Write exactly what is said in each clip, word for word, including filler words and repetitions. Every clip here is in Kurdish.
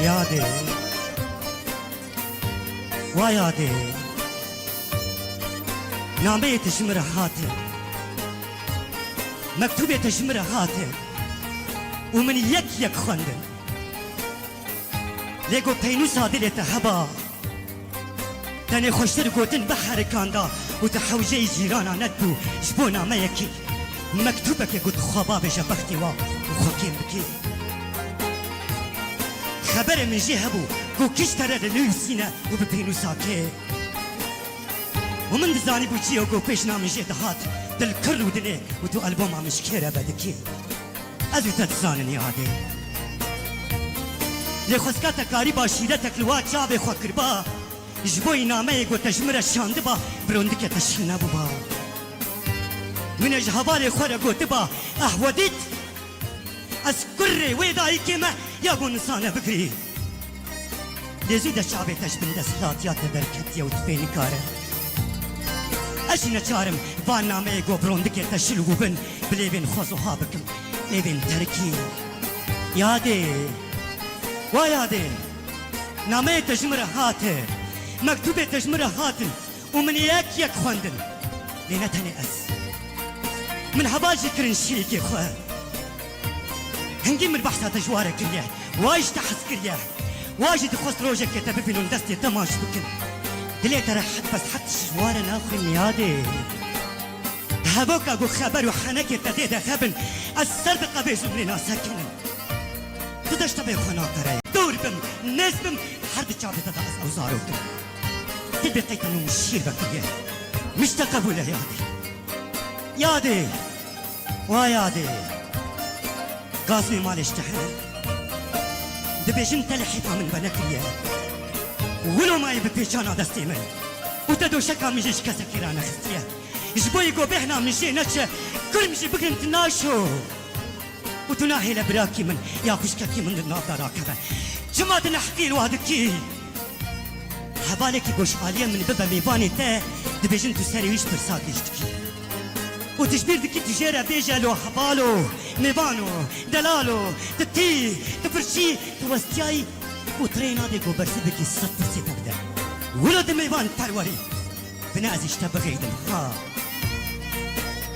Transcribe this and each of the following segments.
Yadê, wa yadê, nameyê te ji min re hate, mektûbê te ji min re hate û min yek yek xwendin. Lê ku peynûsa dilê te heba, tenê xweştir gotin biherikanda û tu hewceyî cîrana nedibû ji bo nameyekî, mektûbekê ku tu xwe bavêje bextê wa û xwe kêm bikê. Xeberê min jê hebû ku kîj te re dinivîsîne û bi peynûsa kê. Û min dizanîbû çi ye ku pêşna min jê dihat, tu li kir rûdinê û tu alboma min ji kê re vedikî. Ez û te dizanin yadê. Lê xwezka te karîba şîretek li wa çavê xwe kiriba, ji bo î nameyê ku te ji min re şandiba, bi rondikê te şîn nebûba. Min ê ji hevalê xwe re gotiba, ehwedît, ez kurê wê dayikê me ya ku nisane bigirî. Lê zû de çavê te ji bin desthilatiya te derketiye û tu pê nikare. Ez jî neçar im van nameyê ku bi rondikê te şil û bin bi lêvên xwe zuha bikim. Lêvên terikî. Yadê. Wa yadê. Nameyê te ji min re hate. Mektûbê te ji min re hatin. Û min yek yek xwendin. Lê ne tenê ez. Min heval jî kirin şirîkê xwe. Hingî min behsa te ji wa re kiriye. Wa ji te hez kiriye. Wa jî dixwest rojekê te bibînin destê te maç bikin. Dilê te rehet bes het ji wa re naxwîn yadê. Hevoka ku xeber û henekê te tê de hebin, ez ser diqevêjim lê nasekinin. Tu deştebê xwe napereyê. Dûr bim, nêz bim, her di çavê te de ez ew zarok im. Dilbê qey te nû min şîr vekiriye. Min ji te qebûl e yadê. Yadê. Wa yadê. Gazmê malê ji te hene. Dibêjin te li hêfa min venekiriye. Wilo mayî bi pêçana destê min. Û te doşeka min jî ji kesekî ranexistiye. Ji bo yê ku bêhna min jê neçe, kurm jî bigrin tu naşo. Û tu nahêle birakî min ya xwişkekî min di nav de rakeve. Çima tu nehqîr wa dikî? Hevalekî ku ji aliyê min bibe mêvanê te, dibêjin tu serê wî ji pirsa gêj dikî. Û tu ji bîr dikî tu jê re bêje lo hevalo, mêvano, delalo, tu tî, tu pirçî, tu westiyayî û tu rê nadê ku bersiv bikî sed pirsê te bide. Wilo tu mêvan perwerî. Bine ez ê ji te bixeydim, ha.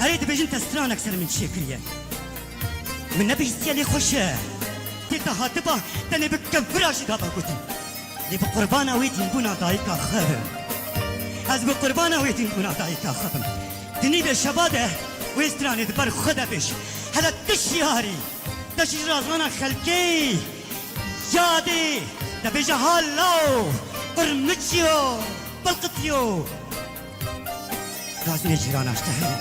Erê, dibêjin te stranek ser min çêkiriye. Min nebihîstiye lê xweş e. Tê te hatiba, tenê bi kevira jî daba gotin. Lê bi qurbana wê dînbûna dayika xwe bim. Ez bi qurbana wê dînbûna dayika xwe bim. Di nîvê şeva de wê stranê di ber xwe de bêj. Hele tu şiyarî. Te ji razana xelkê yadê, te bêje ha law, qirmiçiyo, bilqitiyo. Gazmê cîrana ji te hene.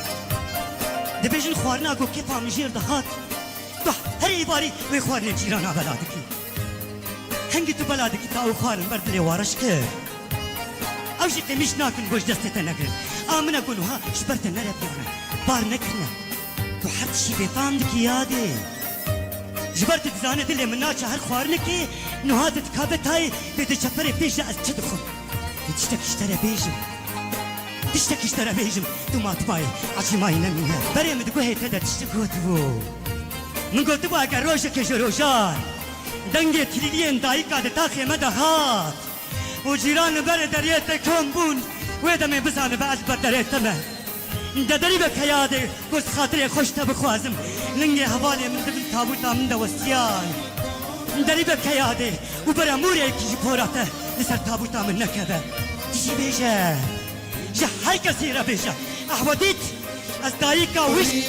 Dibêjin xwarina ku kêfa min jêr dihat, tu her êvarî wê xwarinê cîrana bela dikî. Hingî tu bela dikî ta ew xwarin ber dilê wa reş kir. Ew jî qêmîş nakin ku ji destê te negirin. A min e ku niha ji ber te nerebiyane, bar nekirine. Tu her tiştî bêfam dikî yadê. Ji ber tu dizane dilê min naçe her xwarinekê, niha tu dikabe tayê bê di çeperê pêş de ez çi dixwim? Tu tiştekî ji te re bêjim. Tiştekî ji te re bêjim, tu matmayê, ecîmayî nemîne. Berê min di guhê te de tiştik gotibû. Min gotibû eger rojekê ji rojan dengê tilîliyên dayika di taxê me de hat, û cîran li berê deriyê te kom bûn, wê demê bizanibe ez ber derê te me. De derî be keyadê, ku ez xatirê xwe ji te bixwazim. Lingê hevalê min di bin tabûta min de westiyan. Derî be keyadê û beremûreyekî ji pora te li ser tabûta min nekeve. Tu jî bêje, ji her kesî re bêje. Ehwedît, ez dayika wî.